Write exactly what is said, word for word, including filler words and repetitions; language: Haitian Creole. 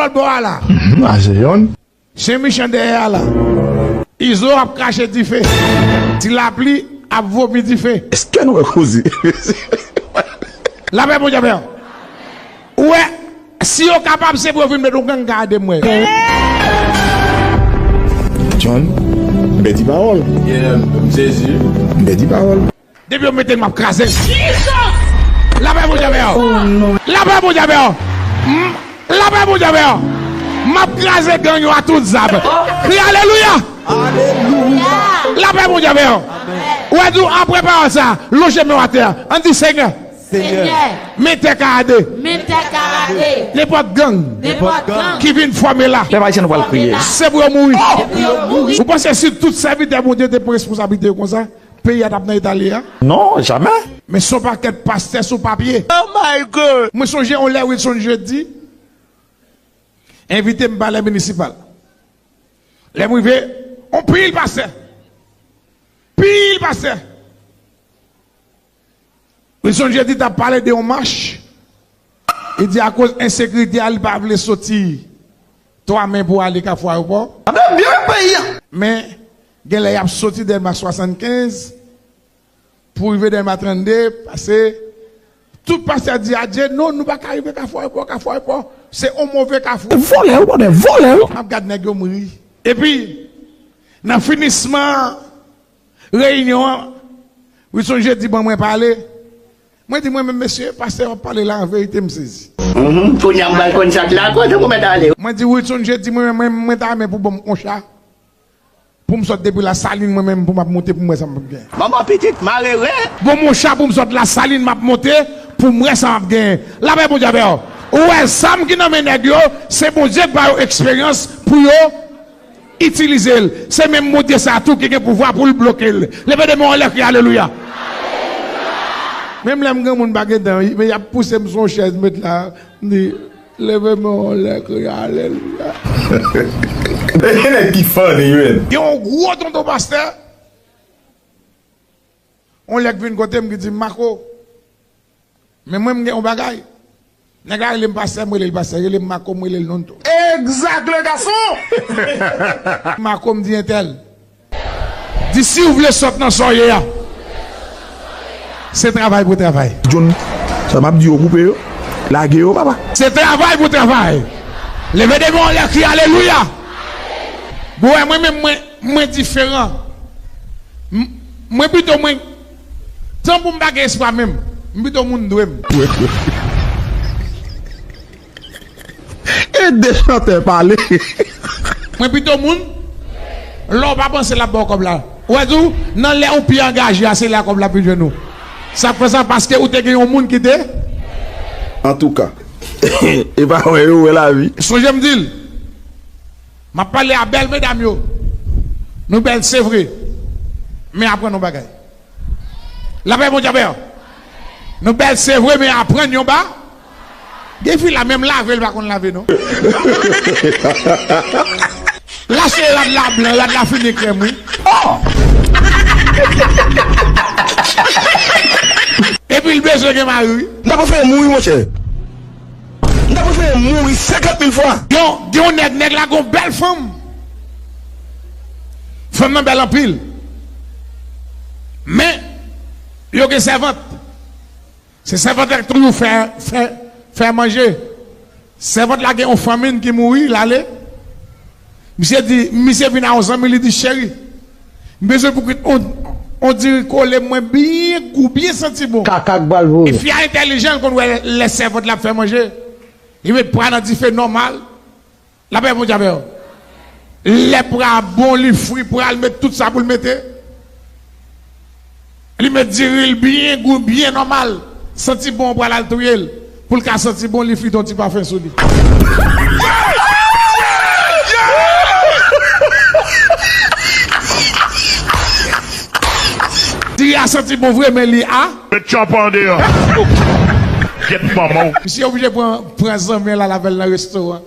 Lòt bò a la. Mhm, a se yonn. Sen Michan dèyè a la. Izo ap krache dife. Ti Lapli ap vomi dife. Èske nou wè koze? Lapè Bondye avè w. Ou wè, si yo kapab, se pou yo vin met yon gang gade m wè. John, m pèdi pawòl. Yeah, m sezi. M pèdi pawòl. Depi yo mete l, m ap kraze l. Lapè Bondye avè w. Lapè Bondye avè w. Mm. Lapè Bondye avè w. M ap kraze gang yo a tout zam. Kriye alelouya. Lapè Bondye avè w. Ou wè di w apre pawòl sa, lonje men w atè. Ann di Senyè. Senyè. Men tè ka ade. Men tè ka ade. Nenpòt gang. Nenpòt gang. Ki vin fòme la. Pèp ayisyen nou pral kriye. Se pou yo mouri. Se pou yo mouri. Ou panse si tout sèvitè Bondye te pran responsablite yo konsa, peyi a t ap nan eta l ye a? Non, jamè. Men se yon pakèt pastè sou papye. Oh my God! Mwen sonje yon lè Wilson Jeudi envite m palè minisipal. Lè m rive, yon pil pastè. Pil pastè. Wilson Jeudi t ap pale de yon mach. Li di akoz ensekirite a, li pa vle soti Twamen pou ale Kafou Ayewopò. Ap byen peyi a. Men, genlè y ap soti Dèlma swasannkenz pou rive Dèlma trannde, pase tout pastè di adye, non, nou pa ka rive Kafou Ayewopò, Kafou Ayewopò, se yon move kafou. Vòlè yo, bòdè, vòlè yo. M ap gad nèg yo, m ri. Epi, nan finisman reyinyon an, Wilson Jeudi ban mwen pale. Mwen di, mwen menm, mesye, pastè w ap pale la, an verite, m sezi. Mhm, kounye a m pral konn sa k lakòz ou mèt ale. Mwen di, Wilson Jeudi, mwen menm, mwen, mwen ta renmen pou ban m yon cha. Pou m sot depi Lasalin, mwen menm, pou m ap monte, pou m wè sa m ap gen. Manman pitit, mare ren. Ban m yon cha pou m sot Lasalin, m ap monte, pou m wè sa m ap gen. Lapè Bondye avè w. Ou wè zam ki nan men nèg yo, se Bondye k ba yo eksperyans pou yo itilize l. Se menm Bondye sa a tou ki gen pouvwa pou l bloke l. Leve de men w anlè, kriye alelouya. Menm lè m granmoun pa gen tan, men y ap pouse m sou yon chèz, met la, m di, leve men w anlè, kriye alelouya. Nèg ki funny, man. Gen yon gwo tonton pastè, yon lè k vin kote m ki di m, Mako, men mwen, m gen yon bagay. Nèg la rele m pastè, m rele l pastè. Rele m Mako, m rele l non tou. Exact, le garçon! Mako, m di entèl. Di si w vle sot nan sa w ye a, se travay pou travay. John, sa m ap di yo, koupe yo. Lage yo, papa. Se travay pou travay. Leve de men w anlè, kriye alelouya. Bon, wè, mwen menm, mwen, mwen diferan. M-, mwen pito, mwen, tan pou m pa gen espwa menm, m pito moun dwe m. E de chantè pale. Mwen pito moun, lè w pa panse l ap ba w kòb la. Ou wè tou, nan lè yon pi angaje a, se la kòb la pi jwenn ou. Sa k fè sa, paske ou te gen yon moun ki te. Antouka, e pa wè yo wè lavi. Sonje m di l, m ap pale a bèl medam yo. Nou bèl, se vre. Men aprann yon bagay. Lapè Bondye avè w. Nou bèl, se vre, men aprann yon ba. Gen fi la, menm lave, l pa konn lave, non. Lache rad la blan, rad la fini krèm, wi. Oh! Epi l bezwen gen mari, wi. M ta prefere mouri, monchè. M ta prefere mouri senkant mil fwa. Gen, gen yon nèg, nèg la gen yon bèl fanm. Fanm nan bèl anpil. Men, yo gen sèvant. Se sèvant la k toujou fè, fè, fè manje. Sèvant la gen yon fanmi ki mouri, l ale. Misye di, misye vin a yon zanmi, li di, cheri, m bezwen pou kwit on, on diri kole mwen byen gou, byen santi bon. Kaka k pral voye. E fi a entèlijan, l konn wè lè sèvant la ap fè manje. Li met pwa nan dife nòmal. Lapè Bondye avè w. Lè pwa bon, li fri, pwa l met tout sa pou l mete. Li met diri l byen gou, byen nòmal. Santi bon, pwa l al touye l. Pou l ka santi bon, li frit yon ti pafen sou li. Diri a santi bon vre, men li a. Met chòp andeyò. Gyèt manman w. Misye oblije pran, pran zanmi l al avè l nan restoran.